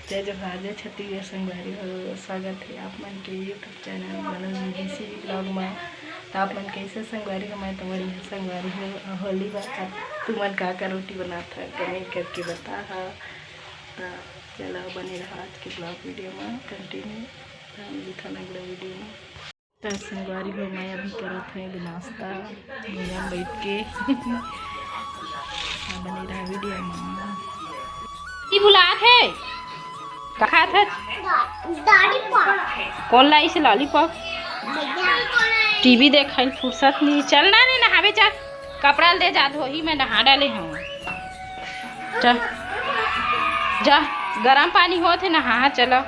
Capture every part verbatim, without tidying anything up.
जय जोहार, जय छत्तीसगढ़ संगवारी हो, स्वागत हे आप मन के YouTube चैनल मनोज विदेशी vlog मा। त आप मन कइसे संगवारी हो? मैं तो बढ़िया संगवारी हो। होली बर आप तुमन का का रोटी बनात हा, comment करके बता हा। त चलो बने रहा आज के vlog video मा continue। त मिलथन अगला video मा। त संगवारी हो, मैं अभी करत हंव एदे नाश्ता भुइयां बइठ के। हाँ, बने रहा video मा। ई बुलात हे, का खात हे? कोन लाइस lollipop? टीवी देखइल फुर्सत नहीं। चल ना रे, नहाबे चल, कपड़ा ल दे जा, धोही, मैं नहा डाले हंव। जा, जा, गरम पानी होत हे, नहा, चलो।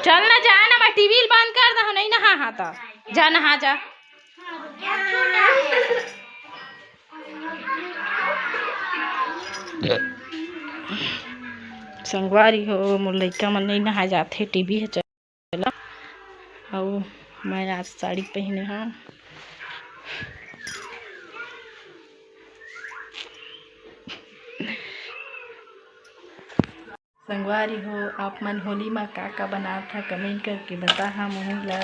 चल ना, जा ना, मैं टीवी ल बंद कर दहूं, नहीं नहा, हाँ, तो जा, नहा, जा। संगवारी हो, मोर लइका मन नहीं नहा जाथे, टीवी हे, चला। अउ मैं आज साड़ी पहिने हंव। संगवारी हो, आप मन होली मा का का बनात हा, comment करके बता हा मोहन ला।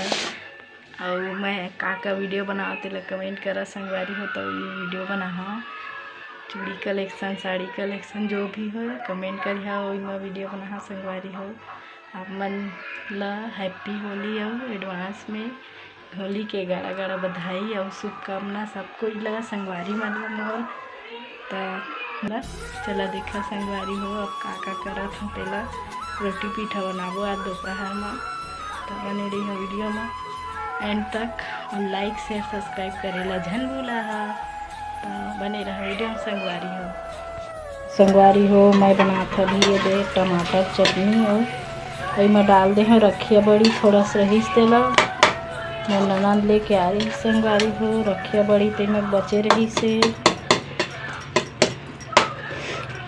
अउ मैं का का video बनाओ, तेला comment करा संगवारी हो, तो ये video बना हा। चूड़ी collection, साड़ी collection जो भी हो, comment करिहा, ओही मा video बना हा संगवारी हो। आप मन ला happy होली अउ advance में होली के गाड़ा गाड़ा बधाई अउ शुभकामना सब कोई ला, संगवारी मन ला मोर। त बस चला देखा संगवारी हो, अब का का करत हंव तेला। रोटी पीठा बनाबो आज दोपहर मा, त बने रही video मा end तक अउ like share subscribe करे ला झन भूला हा। त बने रहा video में संगवारी हो। संगवारी हो, मैं बनात हंव अभी एदे टमाटर चटनी अउ एमा डाल दे हंव रखिया बड़ी, थोड़ा सा रहिस तेला मोर ननद लेके आ रही संगवारी हो, रखिया बड़ी तेमा बचे रहिस हे।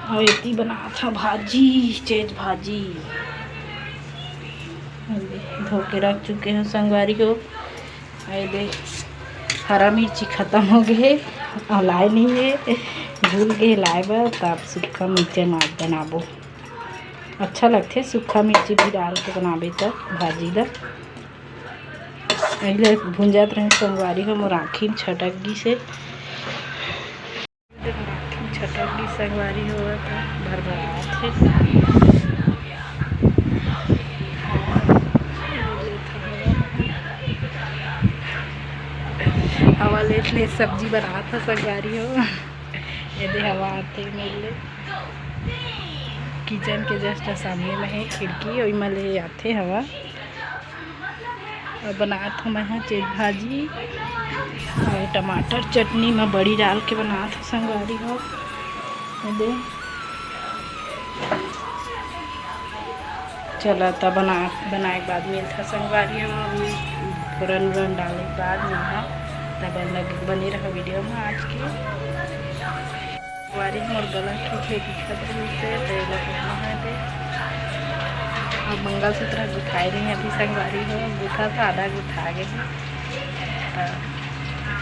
अउ एती बनात हंव भाजी, चेज भाजी धो के रख चुके हंव संगवारी हो। अउ एदे हरा मिर्ची खतम हो गे हे, अउ लाए नहीं हे, भूल गे हे लाए बर, त अब सूखा मिर्चा मार बनाबो। अच्छा लगथे सूखा मिर्ची भी डाल के बनाबे त भाजी ला। एही ला भुंजात रहे संगवारी हो, मोर आँखी में छटक गिस हे। छटक गिस संगवारी हो, त भरभरात हे। हवा लेत लेत सब्जी बनात हंव संगवारी हो। एदे हवा आथे मेर ले। Kitchen के just सामने में हे खिड़की, ओही मा ले आथे हवा। अब बनात हंव मैं हा चेज भाजी अउ टमाटर चटनी मा बड़ी डाल के बनात हंव संगवारी हो। एदे चला त बना, बनाए के बाद मिलथन संगवारी हो। अभी फोरन उरन डाले के बाद में हा, तब लग बने रहा video में आज के। संगवारी मोर गला के दिक्कत रहिस हे, त एला करना हे दे। अब मंगलसूत्र गुथाए नहीं अभी संगवारी हो, गुथा था आधा गुथा गे हे। त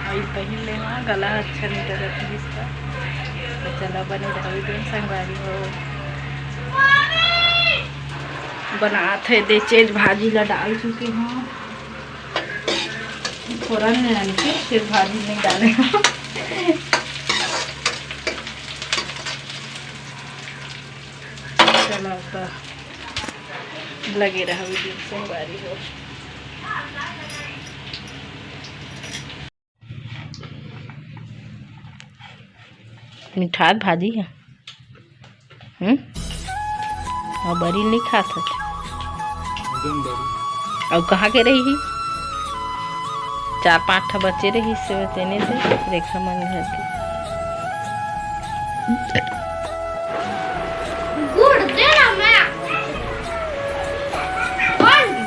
अभी पहिन ले हंव, गला अच्छा नहीं लगत हे इसका। त चला बने रहा video में संगवारी हो। बनात हे दे चेज भाजी ला डाल चुके हंव। फोरन में डाल के फिर भाजी में डाले हंव। चला त लगे रहा video संगवारी हो। मिठात भाजी हे। हम्म? अउ बरी नहीं खात हे। एकदम बरी। अउ कहाँ के रही ही? चार पांच ठा बचे रहिस हे, तेने से रेखा मन घर के। गुड़ दे ना मैं।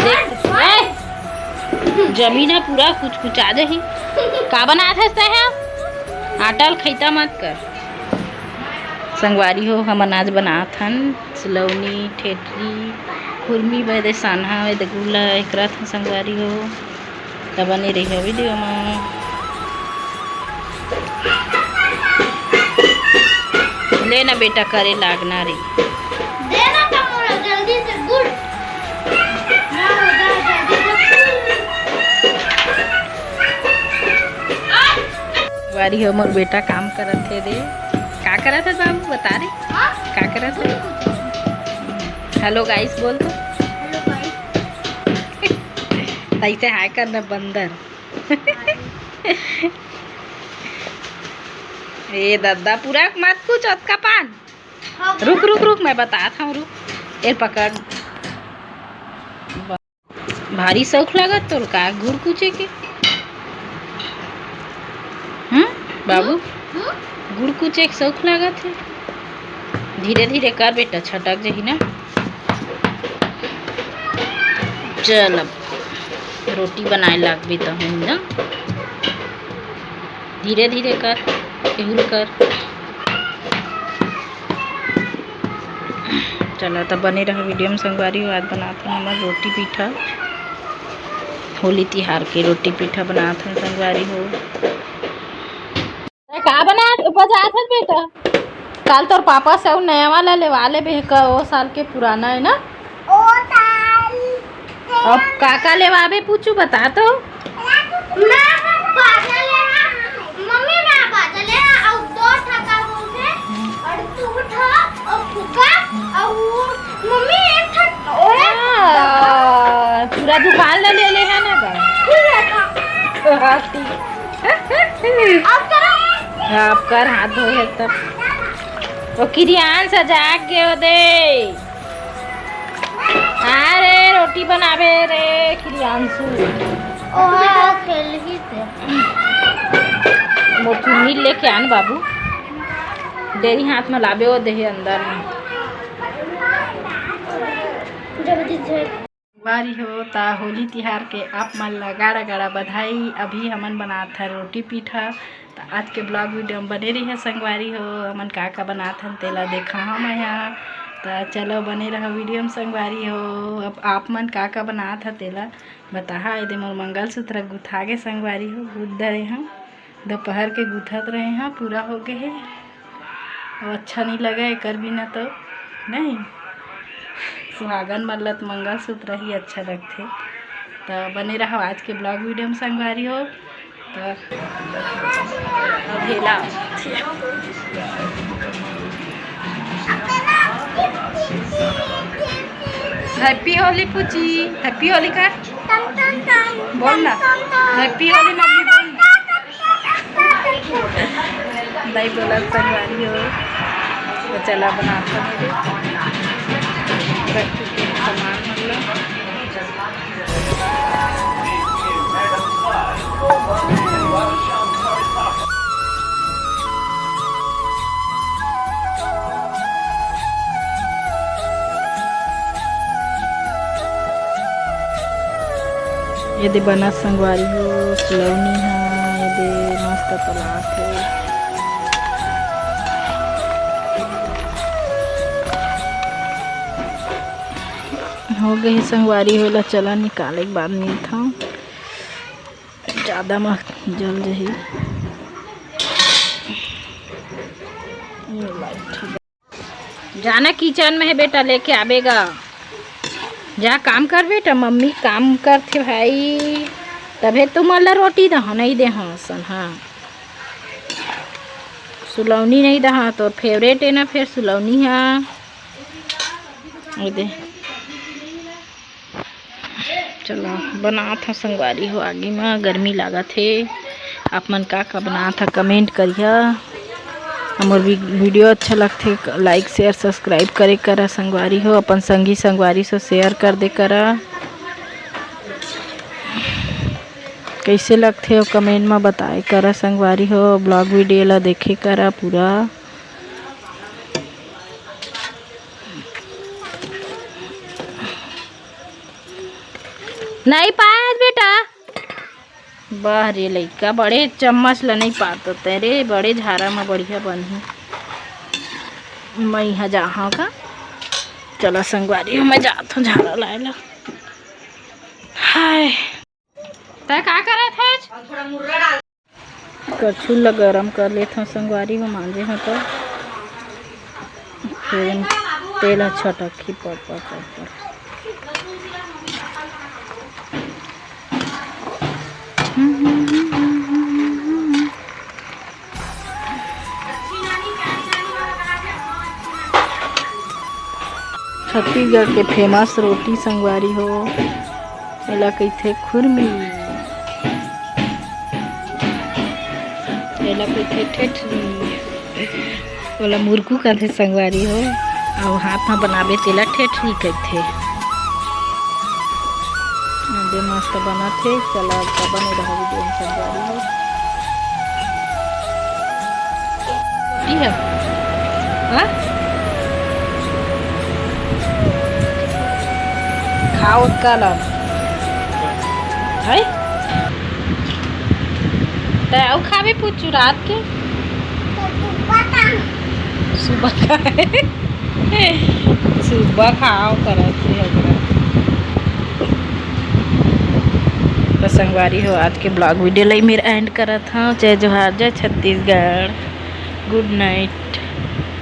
देख, ए, जमीन ह पूरा कुचकुचा जाही। का बनात हस तैं ह? आटा ल खइता मत कर। संगवारी हो, हमन आज बनात हन सिलौनी, ठेठरी, खुरमी, बदे सानहा, बदे गुला एकरत हन संगवारी हो। त बने रहिहा video म। ए ना बेटा, करे लागना रे। दे ना तो मोला जल्दी से गुड़। संगवारी हो, मोर बेटा काम करत हे रे। का करत हे बाबू, बता रे। हाँ? का करत हे? हेलो गाइस बोल तो। हेलो गाइस। तैसे हाय करना बंदर। ए दद्दा, पूरा मत कुछ ओतका पान। रुक, रुक, रुक, मैं बतात हूँ, रुक। ए पकड़। भारी शौक लागत तोर का गुड़ कुचे के? हम्म, बाबू? हम्म? गुड़ कुचे के शौक लागत हे? धीरे धीरे कर बेटा, छटक जही ना। चल, अब रोटी बनाए लागबे त हूँ ना। धीरे धीरे कर, एहू ल कर। चला, त बने रहा वीडियो में संगवारी हो। आज बनात हन हमर रोटी पीठा, होली तिहार के रोटी पीठा बनात हन संगवारी हो। ए, का बनात, बजात हस बेटा? काल तोर पापा से अउ नया वाला लेवा लेबे का, ओ साल के पुराना है ना? ओ साल के अब का का लेवाबे पूछू, बता तो। मैं बाजा लेना, मम्मी मैं बाजा लेना, और दो ठका होगे, और तू ठा, और फुग्गा, और मम्मी एक ठक, ओए, हाँ, पूरा दुकान ला ले ले है ना बा? ठीक है, ठा। हाँ, ठीक। आप करो। हाँ, आप कर, हाथ धोए है तब। वो किरियान सजा के वो दे। अरे रोटी बनाबे रे किरियांशु। ओहा खेलही ते। मोर चुन्नी लेके आन बाबू। डेरी हाथ में लाबे वो देहे अंदर में। जल्दी से। संगवारी हो, त होली तिहार के आप मन ला गाड़ा गाड़ा बधाई। अभी हमन बनात हन रोटी पीठा। त आज के ब्लॉग वीडियो में बने रहिए संगवारी हो, हमन का का बनात हन तेला देखा हम यहाँ। त चलो बने रहो वीडियो में संगवारी हो। अब आप मन का का बनात ह तेला बताहा। एदे मोर मंगलसूत्र गुथा गे संगवारी हो, गुथ डरे हम। दोपहर के गुथत रहे हैं, पूरा हो गए है। अब अच्छा नहीं लगा एकर बिना तो नहीं। सुहागन मन ला तो मंगलसूत्र ही अच्छा लगथे। तो बने रहो आज के ब्लॉग वीडियो में संगवारी हो। तो अबेला हैप्पी होली पूछी, हैप्पी होली का बोल ना, हैप्पी होली मम्मी बोल ना। नहीं बोला संगवारी हो, तो चला बनात हन मेरे रख चुके हैं सामान मतलब। ये दे बना संगवारी हो, सुलौनी हा, ये दे मस्त पलात हे। हो गए संगवारी हो, ला चला निकाले के बाद मिलता हूँ। ज्यादा मत जल जही। जाना किचन में है बेटा, लेके आबेगा। जा काम कर बेटा, मम्मी काम करथे भाई, तभे तुमन ला रोटी दहा, नहीं देहा असन। हाँ, सुलौनी नहीं दहा, तोर फेवरेट है ना, फिर सुलौनी हा। ये दे। चलो, बनात हव संगवारी हो, आगी म गर्मी लागत हे। आप मन का का बनात ह, कमेंट करिहा। हमर वी-, वीडियो अच्छा लगथे, लाइक, शेयर, सब्सक्राइब करे करा संगवारी हो, अपन संगी संगवारी से शेयर कर दे करा। कैसे लगथे, ओ कमेंट म बताए करा संगवारी हो। ब्लॉग वीडियो ला देखे करा पूरा। नहीं पाए बेटा। वाह रे लइका, बड़े चम्मच ल नहीं पात होते रे, बड़े झारा म बढ़िया बनही। मैं इहाँ जाहाँ का, चला संगवारी हो, मैं जात हूँ झारा लाए ला। हाय। तै का करत हस? करछुल ल गरम कर लेथव संगवारी हो, मांजे हव तो। फिर तेल ह छटकही पर पर पर पर। छत्तीसगढ़ के फेमस रोटी संगवारी हो, एला कहिथे खुरमी, एला कहिथे ठेठरी, ओला मुरकू कहिथे संगवारी हो, अउ हाथ म बनाबे तेला ठेठरी कहिथे। अबे मस्त बनत हे, चला अब बने रहा वीडियो में संगवारी हो। रोटी है? हाँ? खाओ कल अब। है? तै अउ खाबे पुचू रात के? सुबह का है? सुबह खाओ करत हे हमरा। तो संगवारी हो, आज के ब्लॉग वीडियो ला मेर एंड करत हूँ। जय जोहार, जय छत्तीसगढ़, गुड नाइट।